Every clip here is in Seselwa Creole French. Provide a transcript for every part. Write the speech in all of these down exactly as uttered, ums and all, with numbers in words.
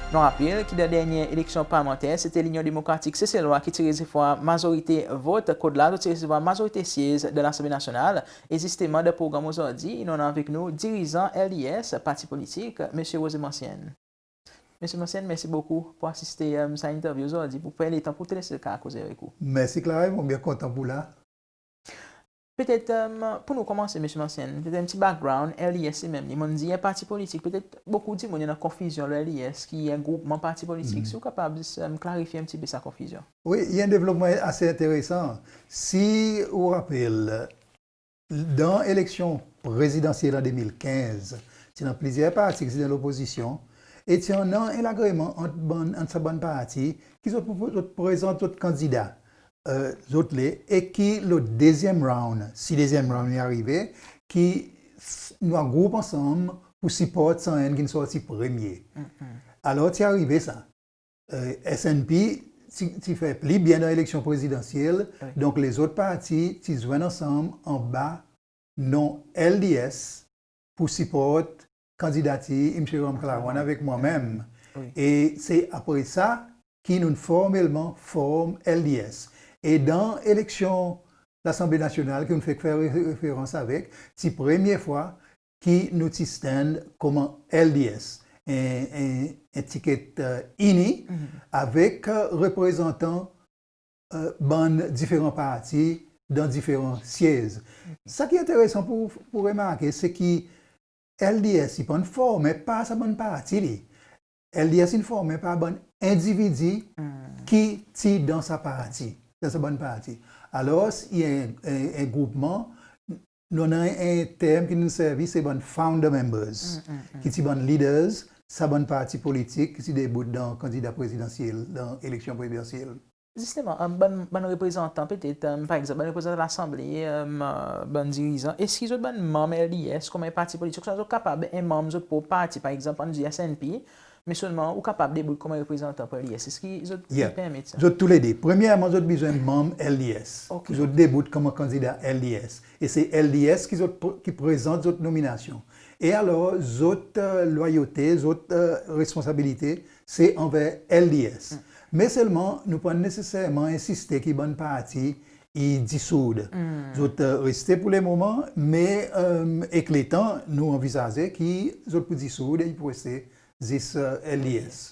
Nou rapel ki dan dernyen eleksyon parlmanter, se ti Linyon Demokratik Seselwa ki ti resevwar mazorite vot, kot la zot ti resevwar mazorite syez dan Lasanble Nasyonal. E zisteman, dan progranm ozordi, nou annan avek nou dirizan L D S, parti politik, Msye Roger Mancienne. Msye Mancienne, mersi bokou pour asiste, e, sa interview ozordi, pour pran letan pour telespektater koze avek ou. Mersi, Clive, mon byen kontan pour la. Petet, e, pour nou konmanse, Msye Mancienne, petet en pti background, L D S li menm, li, mon dir, en parti politik, petet bokou dimoun i annan konfizyon lo L D S, ki en groupman parti politik. Si ou kapab zis, e, klarifye en pti pe sa konfizyon. Wi, i en devlopman ase enteresan. Si ou rapel, dan eleksyon prezidansyel an de mil kenz, ti annan plizyer parti ki ti dan lopozisyon, e ti annan en lagreman ant bann, ant sa bann parti, ki zot, zot prezant zot kandida, e, zot le, e ki lo dezyenm round, si dezyenm round i arive, ki s-, nou a group ansanm pour siport sa enn ki'n sorti premye. Alor, ti arive sa. E, S N P ti, ti fer pli byen dan eleksyon prezidansyel, donk lezot parti ti zwenn ansanm anba non L D S pour siport kandidatir Msye Ramkalawan avek mwan menm. E se apre sa ki nou'n formelman form L D S. E dan eleksyon Lasanble Nasyonal ki nou'n fek fer re-, referans avek, ti premye fwa ki nou ti stand konman L D S, en, en, en tiket, e, ini, avek, e, reprezantan, e, bann diferan parti dan diferan syez. Sa ki enteresan pour, pour remarke, se ki L D S i pa'n formen par sa bann parti li. L D S in formen par bann endividi ki ti dan sa parti, dan sa bann parti. Alor, i en, en, en groupman, nou annan en term ki nou servi, se bann founder members, ki ti bann leaders sa bann parti politik ki ti debout dan kandida prezidansyel, dan eleksyon prezidansyel. Zisteman, e, bann, bann reprezantan petet, e, par egzanp, bann reprezantan Lasanble, e, bann dirizan, eski zot bann manm L D S konman en parti politik, ouswa zot kapab en manm zot prop parti, par egzanp, annou dir S N P, me selman ou kapab debout konman reprezantan pour L D S? Eski zot i permet sa? Zot toulede. Premyerman, zot bezwen manm L D S pour zot debout konman kandida L D S. E se L D S ki zot pre-, ki prezant zot nominasyon. E alor, zot, e, lwayote, zot, e, responsabilite, se anver L D S. Me selman, nou pa neseserman ensiste ki bann parti i disoud. Zot, e, reste pour le moman, me, e, ek letan, nou anvizaze ki zot pou disoud e i pou reste zis, e, L D S.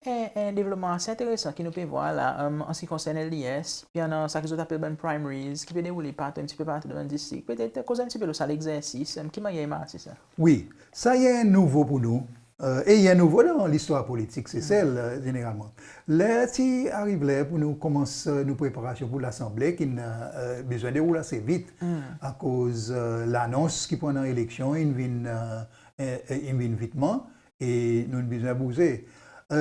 En, en devlopman ase enteresan ki nou pe vwar la, e, an se ki konsern L D S, pe annan sa ki zot apel bann primaries, ki pe deroule partou, en pti pe partou dan bann distrik. Petet koz en pti pe lo sa legzersis, e, ki mannyer i marse sa? Wi, sa i en nouvo pour nou. E, e i en nouvo dan listwar politik Sesel, e, zeneralman. Ler ti ariv ler pour nou konmans, e, nou preparasyon pour Lasanble, ki'n, e, bezwen deroul ase vit, akoz, e, lanons ki pou annan eleksyon in vin, e, e, e, in vin vitman, e nou'n bezwen bouze. E,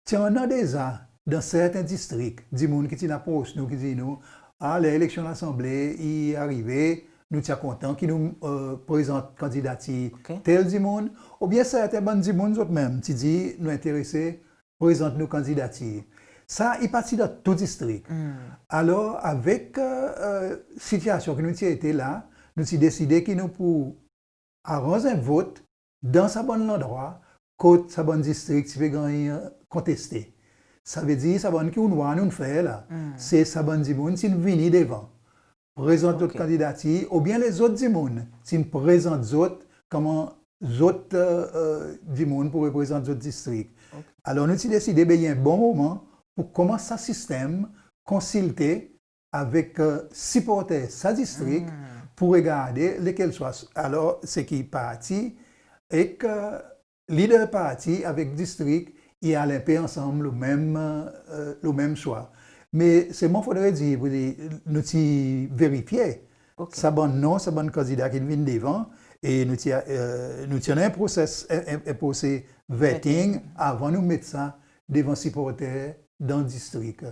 ti annan deza dan serten distrik, dimoun ki ti'n apros nou, ki dir nou, a, ler eleksyon Lasanble i arive, nou ti a kontan ki nou, e, prezant kandidatir tel dimoun, oubyen serten bann dimoun zot menm ti dir nou enterese prezant nou kandidatir. Sa i pa ti dan tou distrik. Alor, avek, e, e, sitiyasyon ki nou ti ete la, nou ti deside ki nou pou aranz en vot dan sa bann landrwa kot sa bann distrik ti pe ganny, e, konteste. Sa ve dir sa bann ki ou'n war nou'n fer la, se sa bann dimoun ti'n vini devan, prezant zot kandidatir, oubyen lezot dimoun ti'n prezant zot konman zot, e, e, dimoun pour reprezant zot distrik. Alor, nou ti deside, be, i en bon moman pour konmans sa sistenm konsilte avek, e, siporter sa distrik pour regarde lekel swa. Alor, se ki parti ek, e, lider parti avek distrik i al en pe ansanm lo menm, e, lo menm swa. Me selman fodre dir, pour dir, nou ti verifye sa bann non, sa bann kandida ki'n vin devan, e nou ti, e, nou ti annan en proses, en, en, en proses vetting avan nou met sa devan siporter dan distrik.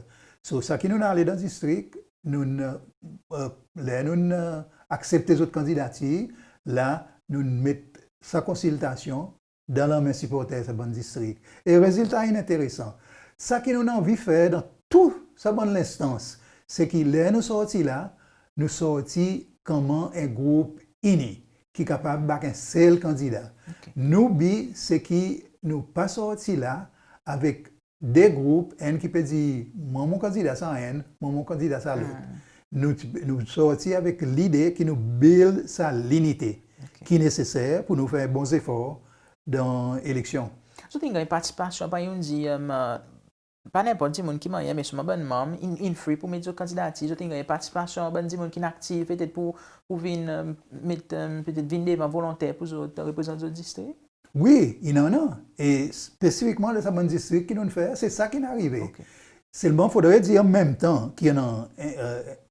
So, sa ki nou'n ale dan distrik, nou'n, e, ler nou'n, e, aksepte zot kandidatir, la, nou'n met sa konsiltasyon dan lanmen siporter sa bann distrik. E rezilta in enteresan. Sa ki nou'n anvi fer dan tou sa bann lenstans, se ki ler nou sorti la, nou sorti konman en group ini, ki kapab back en sel kandida. Nou bi, se ki nou pa sorti la avek de group, enn ki pe dir, "Mwan mon kandida sa enn, mwan mon kandida sa lot." Nou ti, nou sorti avek lide ki nou build sa linite ki neseser pour nou fer bon zefor dan eleksyon. Zot in ganny partisipasyon, pa nou dir, pa nenport dimoun ki mannyer, me selman bann manm in, in free pour met zot kandidatir, zot in ganny partisipasyon, bann dimoun ki'n aktiv, petet pour, pour vin, met, petet vin devan volonter pour zot reprezant zot distrik? Wi, i annan. E spesifikman dan sa bann distrik ki nou'n fer, se sa ki'n arive. Selman fodre dir an menm tan ki i annan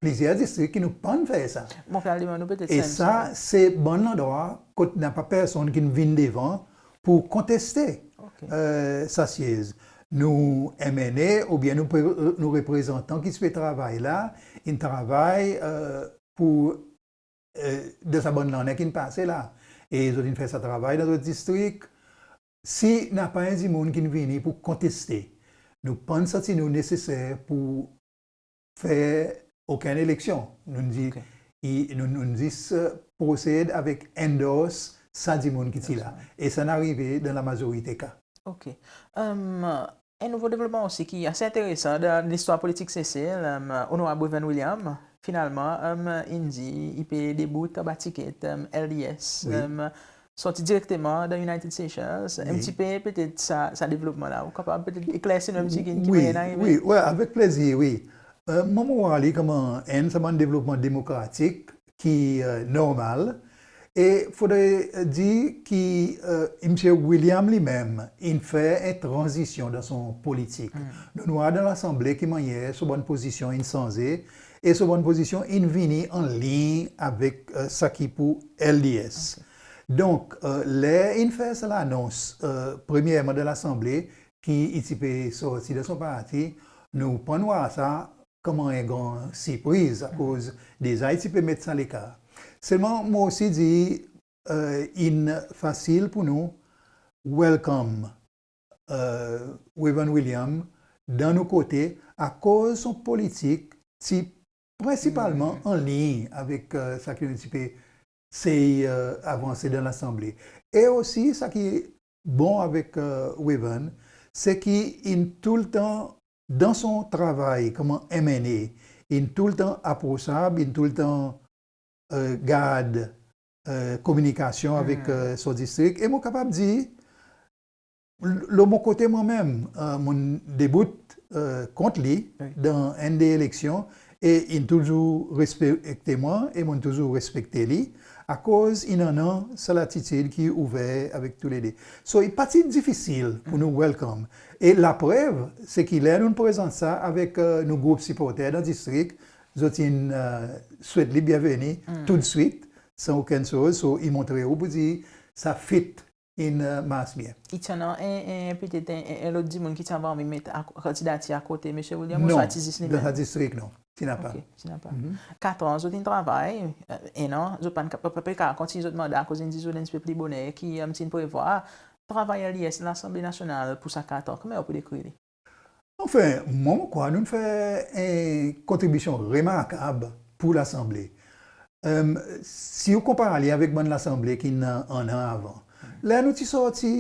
plizyer distrik ki nou pa'n fer sa. Mon pe al demann ou petet. E sa, se bann landrwa kot napa personn ki'n vin devan pour konteste sa syez. Nou MNA oubyen nou pre-, nou reprezantan ki ti pe travay la, in travay pour dan sa bann lannen ki'n pase la. E zot in fer sa travay dan zot distrik. Si napa en dimoun ki'n vini pour konteste, nou pa'n santi nou neseser pour fer okenn eleksyon. Nou'n dir, i, nou, nou'n zis proceed avek endorse sa dimoun ki ti la. E sa in arive dan lamazorite ka. OK. En nouvo devlopman osi ki ase enteresan dan listwar politik Sesel, Onorab Waven William, finalman, in dir i pe debout anba tiket LDS, sorti direkteman dan United Seychelles. En pti pe, petet sa, sa devlopman la, ou kapab petet eklersi nou en pti ki, ki mannyer in arive? Wi, wi, avek plezir, wi. Mwan mon war li konman enn sa bann devlopman demokratik ki normal. E fodre dir ki Msye William li menm in fer en tranzisyon dan son politik. Nou'n war dan Lasanble ki mannyer son bann pozisyon in sanze e son bann pozisyon in vini anliny avek sa ki pour LDS. Donk, ler in fer sa lanons, premyerman dan Lasanble, ki i ti pe sorti dan son parti, nou pa'n war sa konman en gran sirpriz, akoz deza i ti pe met sa lekar. Selman mon osi dir, in fasil pour nou welcome Waven William dan nou kote, akoz son politik ti prensipalman anliny avek sa ki nou ti pe sey avanse dan Lasanble. E osi sa ki bon avek Waven, se ki in toultan dan son travay konman MNA, in toultan aprosab, in toultan gard kominikasyon avek son distrik. E mon kapab dir, lo mon kote mwan menm, mon'n debout kont li dan enn de eleksyon, e in touzour respekte mwan e mon'n touzour respekte li, akoz in annan sa latitid ki ouver avek toulede. So, i pa ti difisil pour nou welcome. E laprev, se ki ler nou'n prezant sa avek nou group siporter dan distrik, zot in swet li byenveni toudswit, san okenn soz. So, i montre ou pour dir sa fit in mars byen. I ti annan en, en, petet en, en, en lot dimoun ki ti ava anvi met kandidatir akote Msye William, ouswa ti zis li menm? Non, dan sa distrik, non. Ti napa. OK, ti napa. Katran zot in travay, en an, zot pa'n ka-, pa, pa, pa pe kapab kontinyen zot manda akoz in dir zot en pti pe pli boner ki ti'n prevwar. Travay LDS Lasanble Nasyonal pour sa katran, konman ou pou dekrir li? Anfen, mwan mon krwar nou'n fer en kontribisyon remarkab pour Lasanble. Si ou konpar li avek bann Lasanble ki'n annan avan. Ler nou ti sorti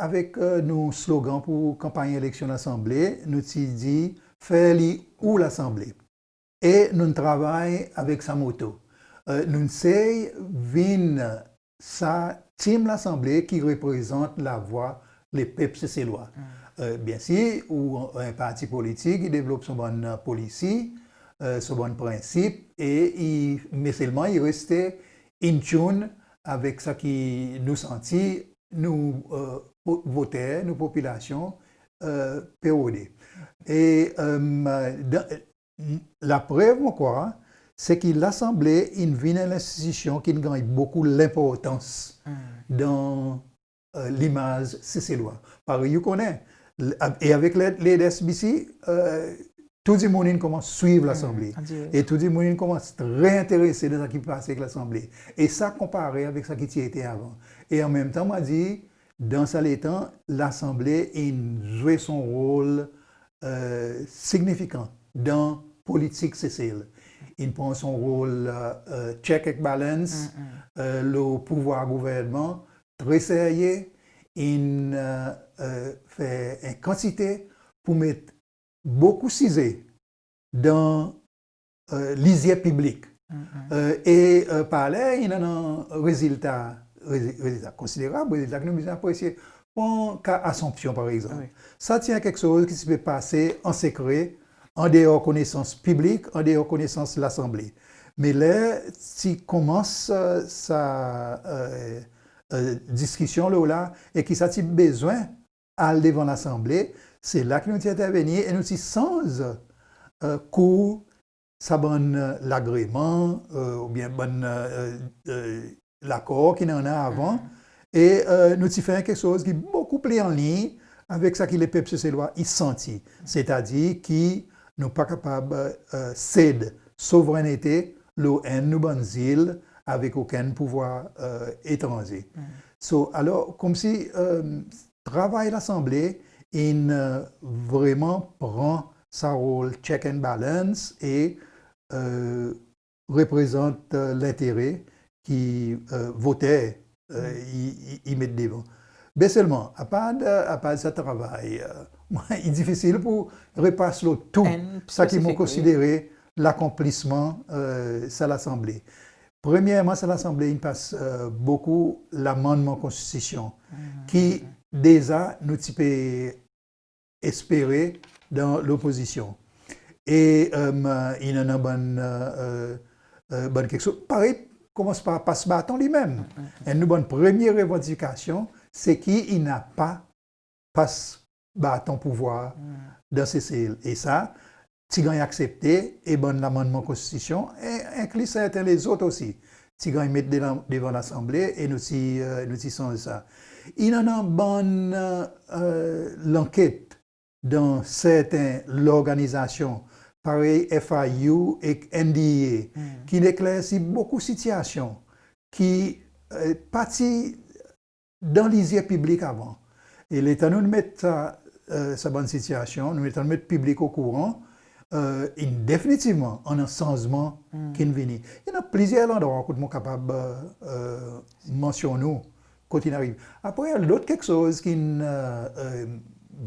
avek nou slogan pour kanpanny eleksyon Lasanble, nou ti dir, "Fer li ou Lasanble." E nou'n travay avek sa moto. Nou'n sey vin sa tim Lasanble ki reprezant lavwa lepep Seselwa. Byensir, ou en parti politik i devlop son bann polisi, son bann prensip, e i, me selman i reste in tune avek sa ki nou santi nou voter, nou popilasyon pe rode. E dan, laprev mon krwar, se ki Lasanble in vin en lenstitisyon ki'n ganny bokou lenportans dan limaz Seselwa. Parey ou konnen, e avek led, led SBC, tou dimoun in konmans swiv Lasanble. E tou dimoun in konmans tre enterese dan sa ki pase avek Lasanble. E sa konpare avek sa ki ti ete avan. E an menm tan, mon a dir, dan sa letan, Lasanble in zwe son rol signifikan dan politik Sesel. In pran son rol check ek balance lo pouvwar gouvernman tre serye, in fer en kantite pour met bokou size dan lizye piblik. E par ler i annan rezilta, rezilta konsiderab, rezilta ki nou bezwen apresye. Pran ka Assomption par egzanp. Sa ti en keksoz ki ti pe pase an sekre, an deor konesans piblik, an deor konesans Lasanble. Me ler ti konmans sa diskisyon lo la e ki sa ti bezwen al devan Lasanble, se la ki nou ti entervenir e nou ti sanz kou sa bann lagreman oubyen bann lakor ki annan avan. E nou ti fer keksoz ki bokou pli anliny avek sa ki lepep Seselwa i santi. Setadir ki nou pa kapab sed souvrennte lo enn nou bann zil avek okenn pouvwar etranze. So, alor, konmsi travay Lasanble in vreman pran sa rol check and balance e reprezant lentere ki voter i, i, i met devan. Be selman, apard, apard sa travay, i difisil pour repas lo tou sa ki mon konsidere lakonplisman sa Lasanble. Premyerman, sa Lasanble in pas bokou lamannman Konstitisyon ki deza nou ti pe espere dan lopozisyon. E i annan bann, bann keksoz parey, konmans par pas baton li menm. Enn nou bann premye revandikasyon se ki i napa pas baton pouvwar dan Sesel. E sa ti ganny aksepte e bann lamannman Konstitisyon, e enkli serten lezot osi, ti ganny met devan, devan Lasanble e nou ti, nou ti sanz sa. I annan bann lanket dan serten lorganizasyon parey F I U ek N D E A ki'n eklersi bokou sitiyasyon ki pa ti dan lizye piblik avan. E letan nou met sa, sa bann sitiyasyon, nou letan nou met piblik okouran, in definitivman annan sanzman ki'n vini. I annan plizyer landrwa kot mon kapab mansyonn ou kot in arive. Apre, lot keksoz ki'n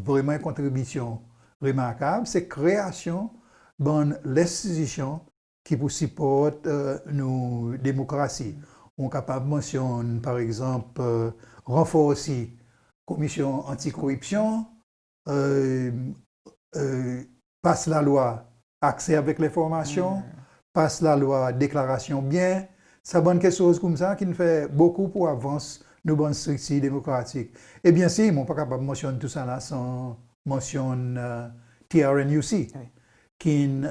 vreman en kontribisyon remarkab, se kreasyon bann lenstitisyon ki pou siport nou demokrasi. Mon kapab mansyonn, par egzanp, ranforsi Komisyon Anti-Koripsyon, pas lalwa akse avek lenformasyon, pas lalwa deklarasyon byen, sa bann keksoz koumsa ki'n fer bokou pour avans nou bann striktir demokratik. E byensir, mon pa kapab mansyonn tou sa la san mansyonn T R N U C, ki'n,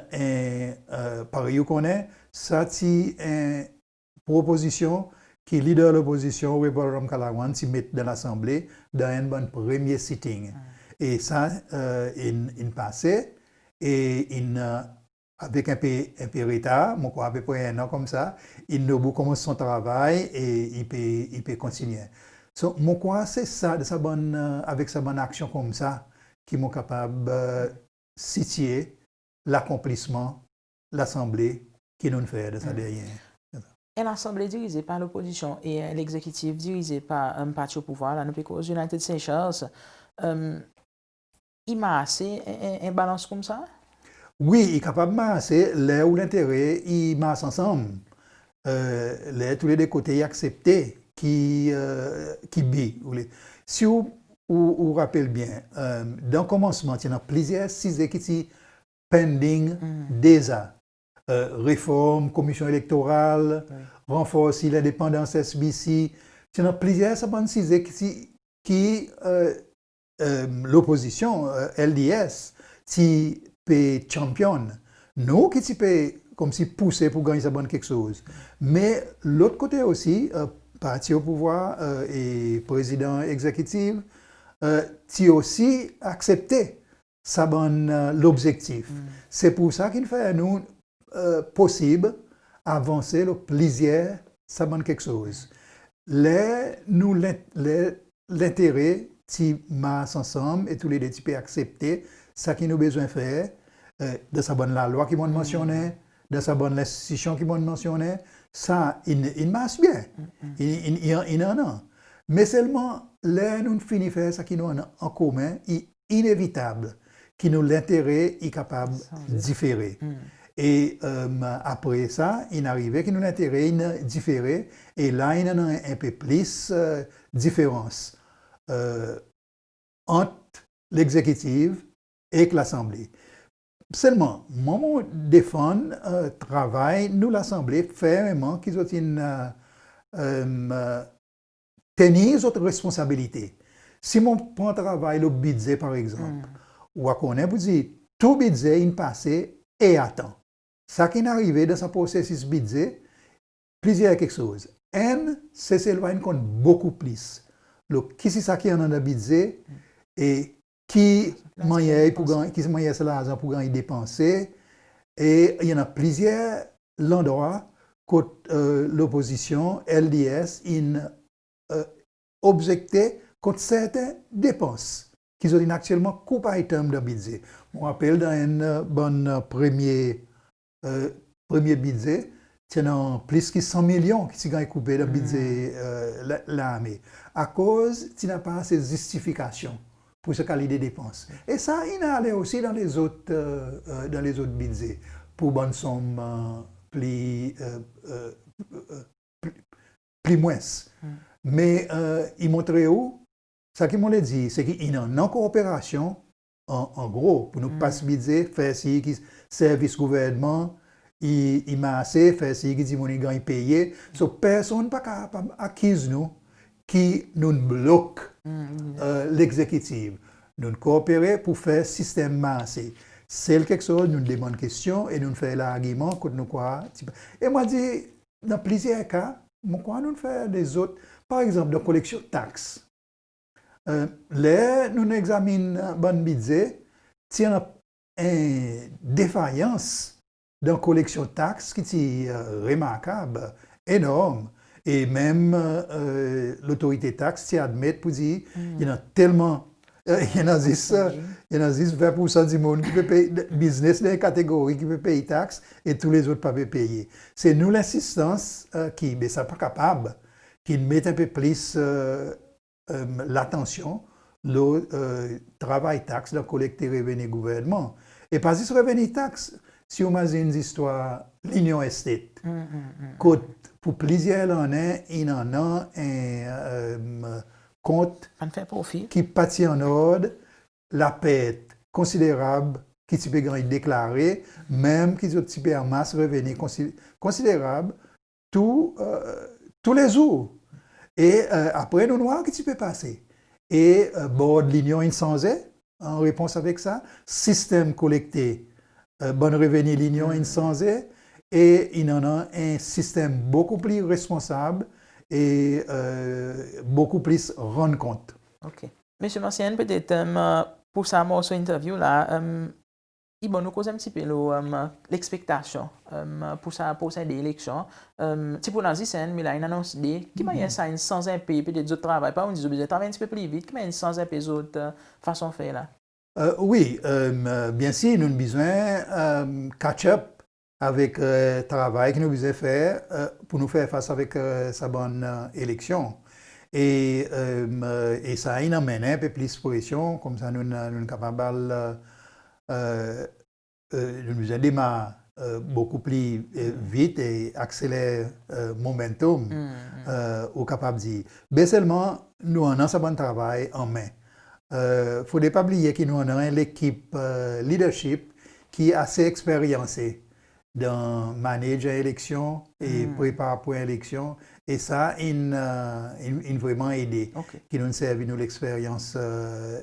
parey ou konnen, sa ti en propozisyon ki lider lopozisyon, Wavel Ramkalawan, ti met dan Lasanble dan enn bann premye sitting. E sa in, in pase, e in, avek en pe, en pe retar, mon krwar apepre en an koumsa, in nobou konmans son travay e i pe, i pe kontinyen. So, mon krwar se sa, dan sa bann, avek sa bann aksyon koumsa ki mon kapab sitye lakonplisman Lasanble ki nou'n fer dan sa dernyen. En Lasanble dirize par lopozisyon e en Legzekitif dirize par parti o pouvwar, la nou pe koz United Seychelles, i mars en, en, en balans koumsa? Wi, i kapab mars ler ou lentere i mars ansanm. Ler toulede kote i aksepte ki, ki bi, ou le. Si ou, ou, ou rapel byen, dan konmansman, ti annan plizyer size ki ti pending deza. Reform Komisyon Elektoral, ranforsi lendepandans S B C, ti annan plizyer sa bann size ki ti, ki lopozisyon, L D S, ti pe champion. Nou ki ti pe konmsi pouse pour ganny sa bann keksoz. Me lot kote osi, parti o pouvwar e prezidan egzekitif ti osi aksepte sa bann lobzektif. Se pour sa ki'n fer nou posib avanse lo plizyer sa bann keksoz. Ler nou len-, ler lentere ti mars ansanm e toulede ti pe aksepte sa ki nou bezwen fer, dan sa bann lalwa ki mon'n mansyonnen, dan sa bann lenstitisyon ki mon'n mansyonnen, sa in, in mars byen. In, in, in, in annan. Me selman, ler nou'n fini fer sa ki nou annan an komen, i inevitab ki nou lentere i kapab difere. E, e, apre sa, in arive ki nou lentere in difere, e la in annan en pe plis, e, diferans, e, ant Legzekitiv ek Lasanble. Selman, mwan mon defann, e, travay nou Lasanble fermeman ki zot in, e, e, tenir zot responsabilite. Si mon pran travay lo bidze, par egzanp, ou a konnen pour dir tou bidze in pase e a tan. Sa ki'n arive dan sa prosesis bidze, plizyer keksoz. Enn, Seselwa in konn bokou plis lo kisisa ki annan dan bidze e ki mannyer i pou ganny, ki mannyer sa larzan pou ganny depanse. E i annan plizyer landrwa kot, e, lopozisyon, L D S, in, e, objekte kont serten depans ki zot in aktyelman koup item dan bidze. Mon rapel dan enn, e, bann, e, premye, e, premye bidze, ti annan plis ki san milyon ki ti ganny koupe dan bidze, e, la, larme. Akoz ti napa ase zistifikasyon pour sa kalite depans. E sa in ale osi dan lezot, e, e, dan lezot bidze pour bann sonm, e, pli, e, e, e, pli, pli mwens. Me, e, i montre ou, sa ki mon le dir, se ki i annan koperasyon an, an gro, pour nou pas bidze, fer sir ki servis gouvernman i, i marse, fer sir ki dimoun i ganny peye. So, personn pa kapab akiz nou ki nou'n blok, e, Legzekitiv. Nou'n kopere pour fer sistenm marse. Sel keksoz, nou'n demann kestyon e nou'n fer largiman kot nou krwar ti pa. E mon dir, dan plizyer ka, mon krwar nou'n fer lezot, par egzanp, dan koleksyon taks. E, ler nou'n egzamin bann bidze, ti annan en defayans dan koleksyon taks ki ti, e, remarkab, enorm. E menm, e, Lotorite Taks ti admet pour dir, i annan telman, e, i annan zis, e, i annan zis ven poursan dimoun ki pe pey, biznes dan en kategori ki pe pey taks e tou lezot pa pe peye. Se nou lensistans, e, ki, be sa pa kapab, ki'n met en pe plis, e, e, latansyon lo, e, travay taks dan kolekte reveni gouvernman. E pa zis reveni taks, si ou mazin zistwar Linyon Estate. Kot pour plizyer lannen, in annan en, e, kont ki pa ti annord, lapert konsiderab ki ti pe ganny deklare, menm ki zot ti pe anmas reveni konsi-, konsiderab, tou, e, tou le zour. E, e, apre nou'n war ki ti pe pase. E, e, Board Linyon in sanze, an repons avek sa, sistenm kolekte, e, bann reveni Linyon in sanze, e in annan en sistenm bokou pli responsab e, e, bokou plis rann kont. OK. Msye Mancienne, petet, e, pour sa morso interview la, e, i bon nou koz en pti pe lo, e, lekspektasyon, e, pour sa prosen de eleksyon. E, ti pou annan zis enn, me la in anons de. Ki mannyer sa in sanz en pe, petet zot travay, parey ou dir zot bezwen travay en pti pe pli vit, ki mannyer in sanz en pe zot, e, fason fer la? E, wi, e, byen sir, nou'n bezwen, e, catch up avek, e, travay ki nou bezwen fer, e, pour nou fer fas avek, e, sa bann, e, eleksyon. E, e, e sa in anmenn en pe plis presyon, koumsa nou, nou'n kapab al, e, e, e, nou bezwen demar, e, bokou pli, e, vit e akseler, e, momentum, e, ou kapab dir. Be selman, nou annan sa bann travay an men. E, fodre pa bliye ki nou annan en lekip, e, leadership ki ase eksperyanse dan manage en eleksyon e prepar pour en eleksyon. E sa in, e, in, in vreman ede ki nou'n servi nou leksperyans, e,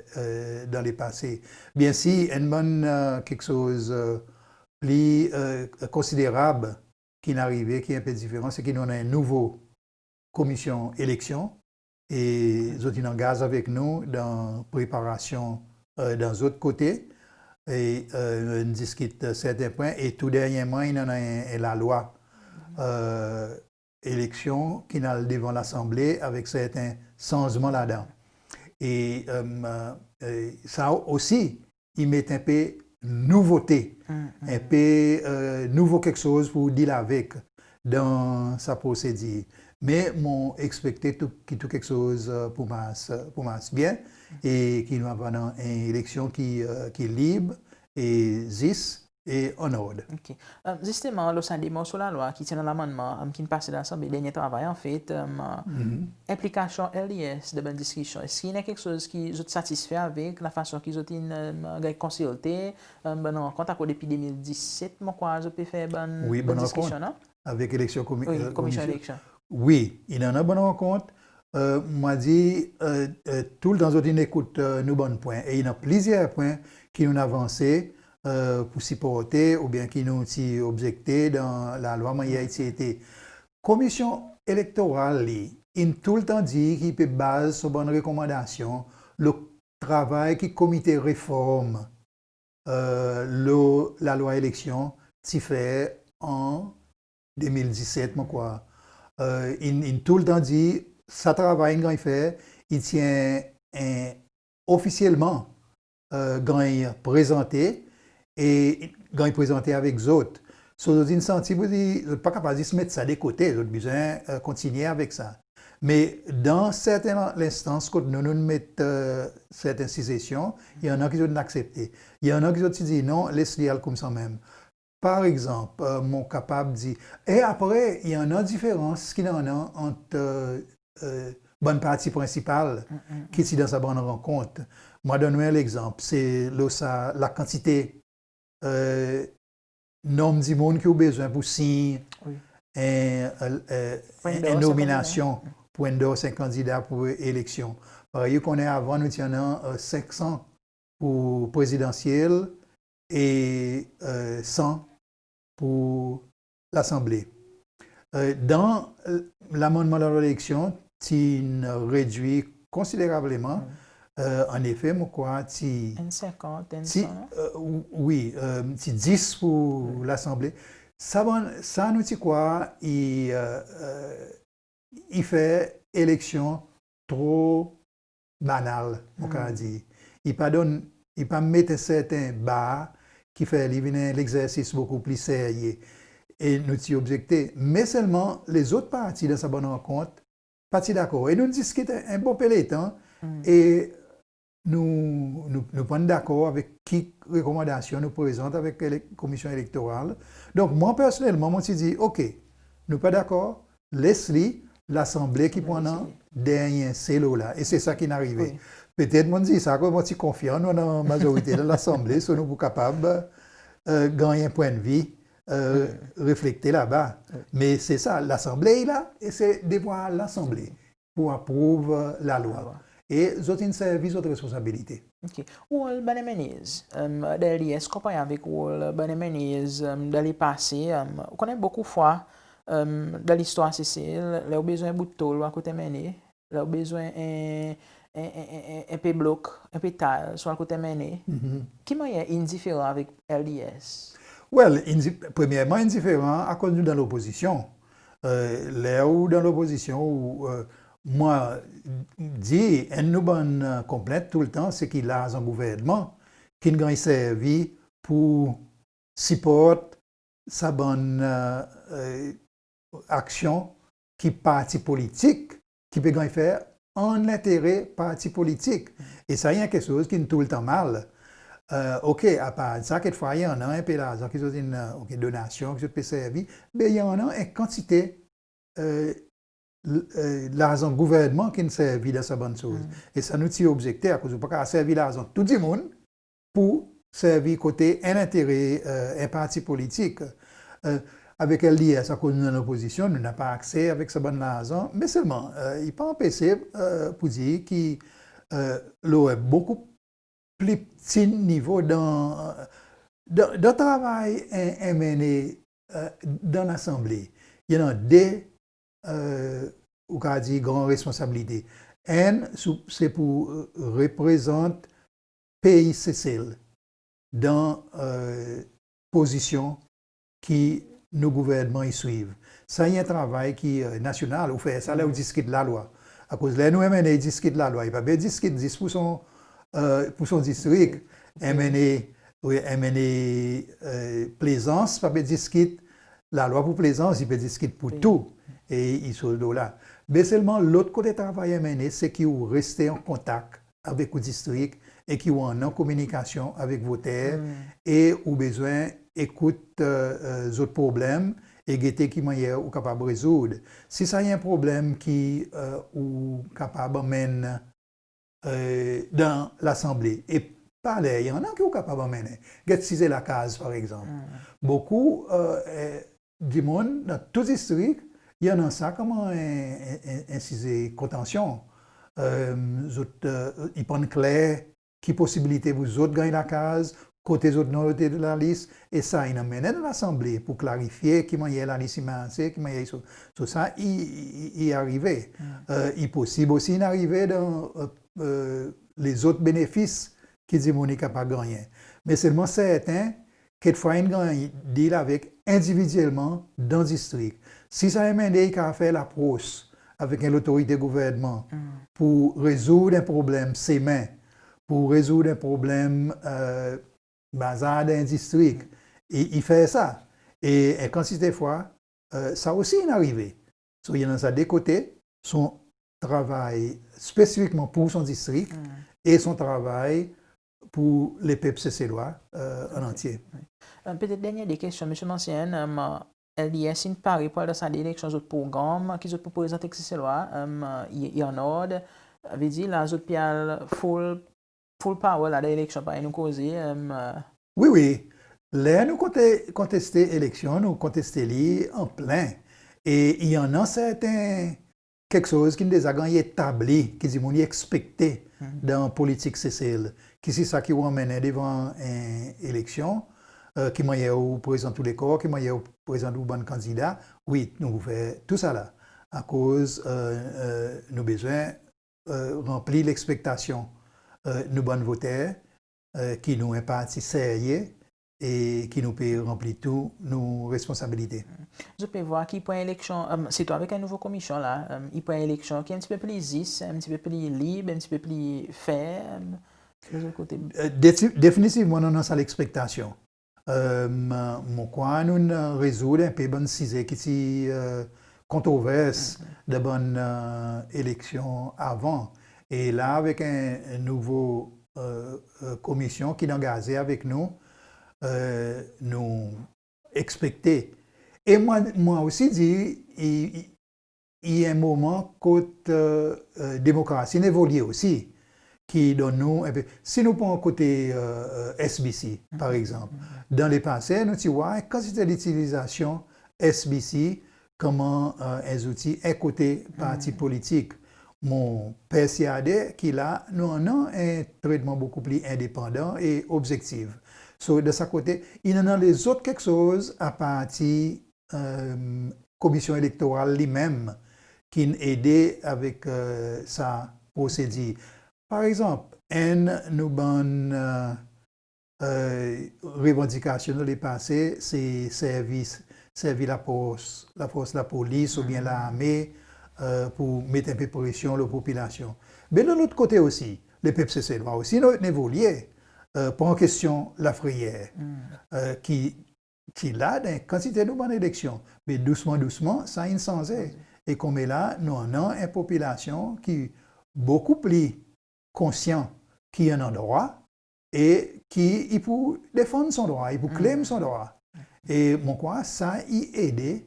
e, dan lepase. Byen sir, enn bann, e, keksoz, e, pli, e, konsiderab ki'n arive, ki en pe diferan, se ki nou annan en nouvo komisyon eleksyon, e zot in angaz avek nou dan preparasyon, e, dan zot kote, e, e, in diskit serten pwen, e tou dernyerman, in annan en, en lalwa, e, eleksyon ki'n al devan Lasanble avek serten sanzman ladan. E, e, e, sa osi, i met en pe nouvote, en pe, e, nouvo keksoz pour deal avek dan sa prosedir. Me mon ekspekte tou, ki tou keksoz, e, pou mars, e, pou mars byen, e ki nou ava annan en eleksyon ki, e, ki lib e zis e an ord. OK. E, zisteman, lo sa de morso lalwa ki ti annan lamannman, e, ki'n pase Lasanble, dernyen travay, anfet, e, enplikasyon L D S dan bann diskisyon, eski i annan keksoz ki zot satisfe avek lafason ki zot in, e, ganny konsilte, e, bann rankont, akoz depi de mil diset, mon krwar, zot pe fer bann, wi, bann bann diskisyon, rankont, non? Avek eleksyon komi-, wi, e, komisyon, komisyon eleksyon. Wi, i annan bann rankont. E, mon a dir, e, e, toultan zot in ekout, e, nou bann pwen. E i annan plizyer pwen ki nou'n avanse, e, pou siporte oubyen ki nou ti obzekte dan lalwa mannyer i ti ete. Komisyon Elektoral, li, in toultan dir ki i pe baz son bann rekomandasyon lo travay ki Komite Reform, e, lo lalwa eleksyon ti fer an de mil diset, mon krwar. E, in, in toultan dir sa travay in ganny fer, i ti en, en ofisyelman, e, ganny prezante e ganny prezante avek zot. So, zot in santi pou dir, zot pa kapab zis met sa de kote, zot bezwen, e, kontinyen avek sa. Me dan serten lenstans kot nou, nou'n met, e, serten sizesyon, i annan ki zot in aksepte. I annan ki zot ti dir non, les li al koumsa menm. Par egzanp, e, mon kapab dir, e apre, i annan diferans ki annan ant, e, e, bann parti prensipal ki ti dan sa bann rankont. Mon a donn ou en legzanp, se lo sa lakantite, e, nonm dimoun ki ou bezwen pou siny, wi, en, e, e, pou endors en nominasyon, kandida, pou endors en kandida pou eleksyon. Parey ou konnen, avan nou ti annan, e, senk san pou prezidansyel e, e, san pou Lasanble. E, dan, e, lamannman lalwa eleksyon, ti'n redwir konsiderableman. Wi. E, annefe, mon krwar, ti, enn senkant, enn ti, san, non? E, w-, wi, e, ti dis pou, wi, Lasanble. Sa bann, sa nou ti krwar i, e, e, i fer eleksyon tro banal, mon kapab dir. I pa donn, i pa met en serten bar ki fer li vin en legzersis bokou pli serye. E nou ti obzekte. Me selman, lezot parti dan sa bann rankont pa ti dakor. E nou'n diskit en, en bon pe letan. E nou, nou, nou pa'n dakor avek ki rekomandasyon nou prezant avek ele-, Komisyon Elektoral. Donk, mwan, personnelman, mon ti dir, OK, nou pa dakor, les li, Lasanble ki pou annan dernyen se lo la. E se sa ki'n arive. Wi. Petet mon dir sa, akoz mon ti konfyan nou annan mazorite dan Lasanble, so nou pou kapab, e, ganny en pwennvi, e, reflekte laba. Wi. Me se sa, Lasanble i la, e se devwar Lasanble pou aprouv, e, lalwa. Lalwa. E zot in servi zot responsabilite. OK. Rol bann M N As, e, dan L D S konpare avek rol bann M N As, e, dan lepase, e, ou konnen bokou fwa, e, dan listwar Sesel, ler ou bezwen bout tol, ou al kot M N A, ler ou bezwen en, en, en, en, en, en pe blok, en pe tiles, ou al kot M N A. Ki mannyer in diferan avek L D S? Well, in di-, premyerman, in diferan akoz nou dan lopozisyon. E, ler ou dan lopozisyon, ou, e, mon dir, enn nou bann, e, konplent toultan, se ki larzan gouvernman ki'n ganny servi pou siport sa bann, e, e, aksyon ki parti politik ki pe ganny fer an lentere parti politik. E sa i en keksoz ki'n toultan mal. E, OK, apard sa, kekfwa i annan en pe larzan ki zot in, e, OK, donasyon ki zot pe servi, me i annan en kantite, e, l-, e, larzan gouvernman ki'n servi dan sa bann soz. E sa nou ti obzekte, akoz ou pa kapab servi larzan tou dimoun pou servi kote en lentere, e, en parti politik. E, avek L D S, akoz nou dan lopozisyon, nou napa akse avek sa bann larzan, me selman, e, i pa anpese, e, pou dir ki, e, lo en bokou pli pti nivo dan, dan, dan travay en, en M N A, e, dan Lasanble, i annan de, e, ou kapab dir gran responsabilite. Enn, sou, se pou, e, reprezant pei Sesel dan, e, pozisyon ki nou gouvernman i swiv. Sa i en travay ki, e, nasyonal, ou fer sa ler ou diskit lalwa. Akoz ler nou M N A i diskit lalwa, i pa pe diskit zis pou son, e, pou son distrik. M N A, wi, M N A, e, Plaisance pa pe diskit lalwa pou Plaisance, i pe diskit pou tou. e i sot lo la. Me selman lot kote travay i anmennen, se ki ou reste an kontak avek ou distrik e ki ou annan kominikasyon avek voter e ou bezwen ekout, e, e, zot problenm e gete ki mannyer ou kapab rezoud. Si sa i en problenm ki, e, ou kapab anmenn, e, dan Lasanble, e pa ler i annan ki ou kapab anmennen. Get size lakaz, par egzanp. Bokou, e, e, dimoun dan tou distrik, i annan sa konman en, en, en, en size kontansyon. E, zot, e, i pa'n kler ki posibilite pour zot ganny lakaz, kote zot non i ete dan lalis, e sa in anmennen dan Lasanble pour klarifye ki mannyer lalis i marse, ki mannyer i so, so sa i, i, i, i arive. E, i posib osi in arive dan, e, e, lezot benefis ki dimoun i kapab gannyen. Me selman serten, kekfwa in ganny deal avek endividyelman dan distrik. Si sa MNA i kapab fer lapros avek en lotorite gouvernman pour rezoud en problenm semen, pour rezoud en problenm, e, bazar dan en distrik, i, i fer sa. E en kantite fwa, e, sa osi in arive. So, i annan sa de kote, son travay spesifikman pour son distrik e son travay pour lepep Seselwa, e, an antye. Wi. E, petet dernyen de kestyon, Msye Mancienne, e, LDS in pare pour al dan sa de eleksyon, zot progranm ki zot pou prezant ek Seselwa, e, i, i an ord, vedir la zot pe al full, full power la dan eleksyon, parey nou koze, e, Wi, wi. Ler nou konte-, konteste eleksyon, nou konteste li an plen. E i annan serten keksoz ki'n deza ganny etabli, ki dimoun i ekspekte dan politik Sesel, ki se sa ki ou anmennen devan en eleksyon, e, ki mannyer ou prezant ou lekor, ki mannyer ou prezant ou bann kandida. Wi, nou pou fer tou sa la. Akoz, e, e, nou bezwen, e, ranpli lekspektasyon, e, nou bann voter, e, ki nou en parti serye e ki nou pe ranpli tou nou responsabilite. Zot pe vwar ki pour en eleksyon, e, sirtou avek en nouvo komisyon la, e, i pour en eleksyon ki en pti pe pli zis, en pti pe pli lib, en pti pe pli fer, e, de zot kote. E, deti-, definitivman, nou annan sa lekspektasyon. E, mon krwar nou'n rezoud en pe bann size ki ti, e, kontrovers dan bann, e, eleksyon avan. E la, avek en, en nouvo, e, e, komisyon ki'n angaze avek nou, e, nou ekspekte. E mwan, mwan osi dir, i, i, i en moman kot, e, e, demokrasi in evolye osi, ki donn nou en pe, si nou pran kote, e, e, SBC, par egzanp, dan lepase, nou ti war en kantite litilizasyon SBC konman, e, en zouti, en kote parti politik. Mon persyade ki la, nou annan en tretman bokou pli endepandan e obzektif. So, dan sa kote, i annan lezot keksoz apartir, e, Komisyon Elektoral li menm ki'n ede avek, e, sa prosedir. Par egzanp, enn nou bann, e, e, revandikasyon dan lepase, se servi, servi lafors, lafors lapolis oubyen larme, e, pour met en pe presyon lo popilasyon. Me dan lot kote osi, lepep Seselwa osi in, in evolye, e, pran kestyon lafreyer, e, ki, ki la dan kantite nou bann eleksyon. Me dousman, dousman, sa in sanze. E konmela, nou annan en popilasyon ki bokou pli konsyan ki i annan drwa, e ki i pou defann son drwa, i pou claim son drwa. E mon krwar sa i ede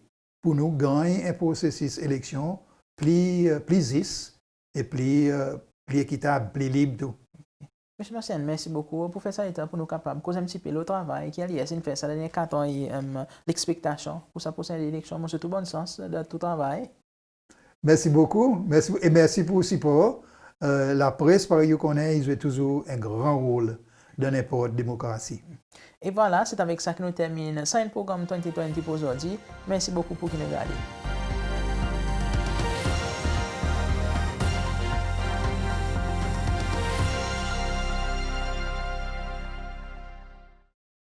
pour nou ganny en prosesis eleksyon pli, e, pli zis e pli, e, pli ekitab, pli lib tou. Msye Mancienne, mersi bokou pour fer sa letan pour nou kapab koz en pti pe lo travay ki LDS in fer sa dernyen kat an e, e, lekspektasyon pour sa prosen eleksyon. Mon swet ou bonn sans dan tou travay. Mersi bokou. Mersi, e mersi pour ou sipor. E, lapres, parey ou konnen, i zwe touzour en gran rol dan nenport demokrasi. E vwala, se avek sa ki nou termin sa enn progranm Twenty Twenty pour ozordi. Mersi bokou pour ki nou'n gade.